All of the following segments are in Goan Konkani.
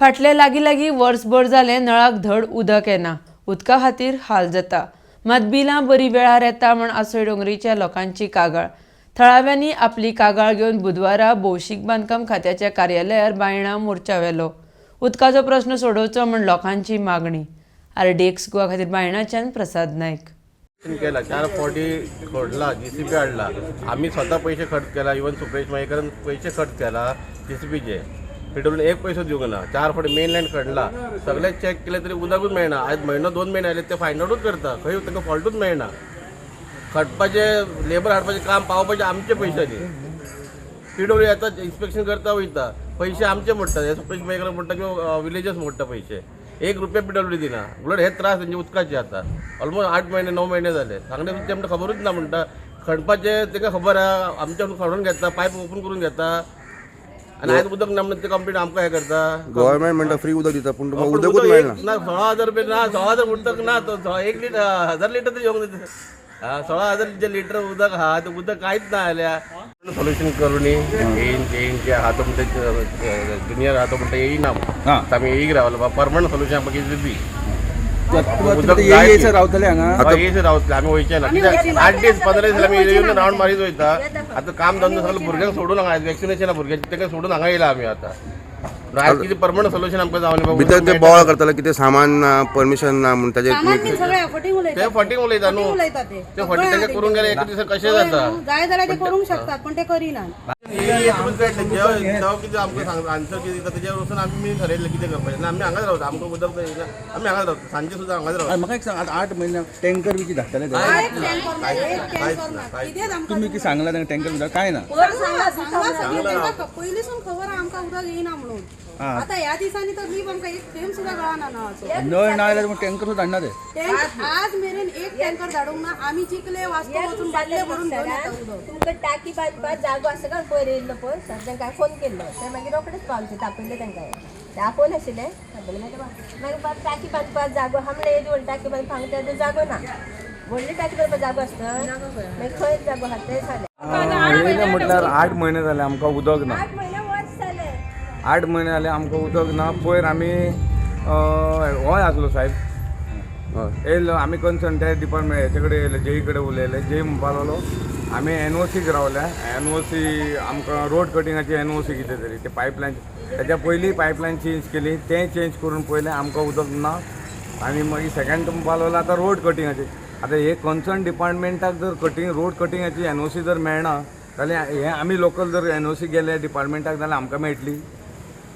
फाटले लागीं लागीं वर्सभर जालें नळाक धड उदक येना. उदका खातीर हाल जाता. मात बिलां बरी वेळार येता म्हण आसोय डोंगरीच्या लोकांची कागाळ. थळाव्यांनी आपली कागाळ घेवन बुधवारा भौशीक बांदकाम खात्याच्या कार्यालयार बायणा मोर्चा व्हेलो. उदकाचो प्रश्न सोडोवचो म्हण लोकांची मागणी. आरडीएक्स गोवा खातीर बायणाच्यान प्रसाद नायक. केला चार फावटी खोडला, जीसीबी हाडला, आमी स्वता पयशे खर्च केला. इवन सुपेश मयेकरान पयशे खर्च केला जीसीबीचे. पीडब्ल्यून एक पयसो दिवंक ना. चार फावटी मेन लायन खणला, सगळे चॅक केले तरी उदकूच मेळना. आयज म्हयनो 2 म्हयने आयले, ते फायंड आवटूच करता, खंय तांकां फॉल्टूच मेळना. खटपाचे लेबर हाडपाचें काम पावपाचें आमचे पयशांनी. पीडब्ल्यू येता, इन्स्पेक्शन करता, वयता, पयशे आमचे मोडटा. हे सुपेश मयेकर मोडटा किंवा विलेजर्स मोडटा पयशे. 1 रुपया पीडब्ल्यू दिना. उलट हे त्रास तेंचे उदकाचे. आतां ऑलमोस्ट 8 म्हयने 9 म्हयने जाले. सांगणे ते म्हणटा खबरूच ना म्हणटा. खणपाचें तांकां खबर आहा, आमच्या खणून घेता, पायप ओपन करून घेता आनी आयज उदक ना म्हणून ते कंप्लीट आमकां हें करता. गव्हर्मेंट म्हणटा फ्री उदक दिता, पूण तुमकां पूण उदकूच उदक मेळना. ना 16,000 रुपये ना, 16,000 उदक ना. तो 1 लिटर 1000 लिटर तरी येवंक जाय. 16,000 जे लिटर उदक आहा ते उदक कांयच ना जाल्यार सोल्युशन करून येईन येईन जे आहा तो म्हणटा, ज्युनियर आहा तो म्हणटा येईना. आमी येईक रावलो. परमनंट सोल्युशन आमकां कितें दी. उदक जाय. रावतले हांगा. हय, येयसर रावतले आमी, वयचे ना. कित्याक 8 दीस 15 दीस आमी येवन रावंड मारीत वयता. आतां काम धंदो सगळें भुरग्यांक सोडून हांगा वॅक्सिनेशन भुरग्यांक तांकां सोडून हांगा येयला आमी. आतां आयज कितें परमनंट सोल्युशन आमकां जावं. भितर ते बोवाळ करताले, कितें सामान ना, परमिशन ना म्हूण ताजेर. सामान बीन सगळें फटींग उलयतात. ते फटींग उलयता न्हू. फटींग उलयतात ते. ते फटींग तांकां करूंक गेल्यार एका दिसा कशें जाता? जाय जाल्यार ते करूंक शकतात, पण ते करिनात. जेव कितें आमकां सांग, आन्सर कितें दिता तेजेर वचून आमी ठरयलें कितें करपाचें ना. आमी हांगाच रावता, आमकां उदक जाय, आमी हांगाच रावता, सांजे सुद्दां हांगाच रावता. म्हाका एक सांग, आतां 8 म्हयने टँकर बी धाडटले ते? एक टँकर ना, एक टँकर ना, कितेंच आमकां. तुमी कितें सांगला तांकां टँकर बी काय ना? सांगलां, सांगलां सगळें तांकां पयलींसून खबर आहा आमकां उदक येयना म्हणून. आतां ह्या दिसांनी तर लीप आमकां एक थेंब सुद्दां गळना नळाचो. नळ ना जाल्यार टँकर सुद्दां धाडना ते? टँक आज मेरेन एक टँकर धाडूंक ना. आमी चिकले वास्को वचून बाटले भरून घेवन येता उदक. तुमकां टाकी बांदपाक जागो आसा काय पयर येयल्लो पळय सर, तांकां फोन केल्लो, ते मागीर रोखडेच पावले, तापयले तांकां. ते आपोवन आशिल्ले, तापयले. मागीर मागीर बाब टाकी बांदपाक जागो आहा म्हणल्यार येदी व्हडली टाकी बांदपाक हांगा तेजो जागो ना. व्हडली टाकी बांदपाक जागो आसता, मागीर खंय जागो आहा ते सांगले. येयलें म्हटल्यार 8 म्हयने जाले आमकां उदक ना. 8 म्हयने वर्स जालें. 8 म्हयने जाले आमकां उदक ना. पयर आमी होय आसलो साहेब येयलो, आमी कन्सर्न त्या डिपार्टमेंट हेचे कडेन येयले, जेई कडेन उलयले. जेई म्हणपाक लागलो आमी एनओसीक रावल्या, एनओसी आमकां रोड कटिंगाची एनओसी कितें तरी ते पायपलायन तेच्या पयलीं पायपलायन चेंज केली, तें चेंज करून पयलें, आमकां उदक ना. आनी मागीर सेकंड म्हणपाक लागलो आतां रोड कटिंगाची. आतां हे कन्सर्न डिपार्टमेंटाक जर कटींग रोड कटिंगाची एनओसी जर मेळना जाल्यार हे आमी लोकल जर एनओसी गेले डिपार्टमेंटाक जाल्यार आमकां मेळटली?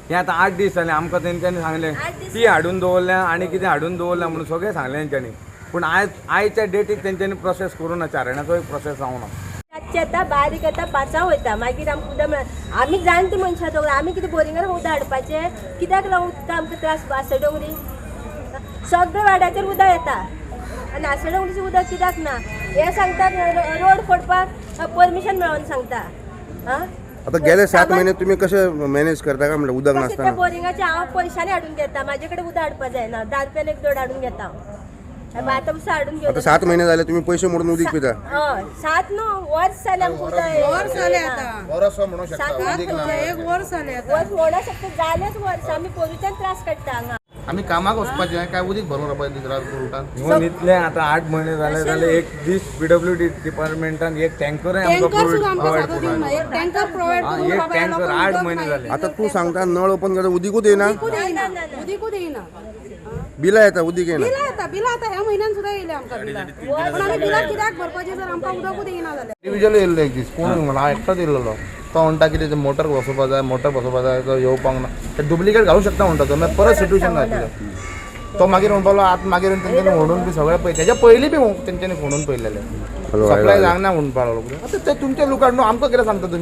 हें आतां 8 दीस जाले आमकां तेंच्यांनी सांगलें, ती हाडून दवरल्या आनी कितें हाडून दवरल्या म्हणून सगळें सांगलें तेंच्यांनी, पूण आयज आयच्या डेटीक तेंच्यांनी प्रोसेस करूं ना, चारण्याचोय प्रोसेस जावं ना. रातचें येता, बारीक येता, 5 वयता, मागीर आमकां उदक मेळना. आमी जाणटी मनशां दोगूय, आमी कितें बोरिंगार उदक हाडपाचें? कित्याक लागून उदक आमकां त्रास? आसय डोंगरी सगळे वाड्याचेर उदक येता आनी आसय डोंगरीचें उदक कित्याक ना हें सांगतात. रोड फोडपाक परमिशन मेळोन सांगता. आं, आता गेले 7 म्हयने तुमी कशे मॅनेज करता काय म्हणल्यार उदक कशें नासतना? त्या बोरिंगाचें हांव पयशांनी हाडून घेता. म्हाजे कडेन उदक हाडपाक जायना, 10 रुपयान एक दोड हाडून घेता हांव. आतां उसो हाडून घेवन आता 7 म्हयने जाले तुमी पयशे मोडून उदीक पिता. हय, 7 न्हू, वर्स जालें आमकां उदक. वर्स जालें आतां. 7 एक वर्स जालें आतां. वर्स म्हणूंक शकता, जालेंच वर्स. आमी पोरूच्यान त्रास काडटा हांगा. आमी कामाक वचपाचें काय उदीक भरून रावपाचें दीस रात उलटान? इवन इतलें आतां 8 म्हयने जाले जाल्यार एक दीस पीडब्ल्यू डी डिपार्टमेंटान एक टँकरूय आमकां टँकर सुद्दां आमकां प्रोवायड सादो करूंक दिवंक ना. ना. एक टँकर प्रोवायड करूंक एक बाबा ह्या टँकर लोकांक 8 उदक म्हयने ना. जाले. आतां तूं सांगता नळ ओपन करता उदीकूच येना. उदीकूच येयना, उदीकूच येयना. बिलां येता, उदीक येना. बिलां येता, बिलां आतां ह्या म्हयन्यान सुद्दां येयल्या आमकां बिलां, पूण आमी बिलां कित्याक भरपाचीं जर आमकां उदकूच येयना जाल्यार? इंडिविज्युअल येयल्लो एक दीस कोण म्हणा, हांव एकटोच येयल्लो. तो म्हणटा कितें ते मोटर बसोवपा जाय, मोटर बसोवपा जाय. तो येवपाक ना, ते डुप्लिकेट घालूंक शकता म्हणटा तो. मागीर परत सिट्युएशन जातलें. तो मागीर म्हणपाक लागलो आतां मागीर तेंच्यांनी फोडून बी सगळें पळय, तेच्या पयलीं बी तेंच्यांनी फोडून पळयलेलें, हॅलो, सप्लाय जावंक ना म्हणपाक लागलो. आतां ते तुमचे लुकाट न्हू, आमकां कितें सांगता तुमी?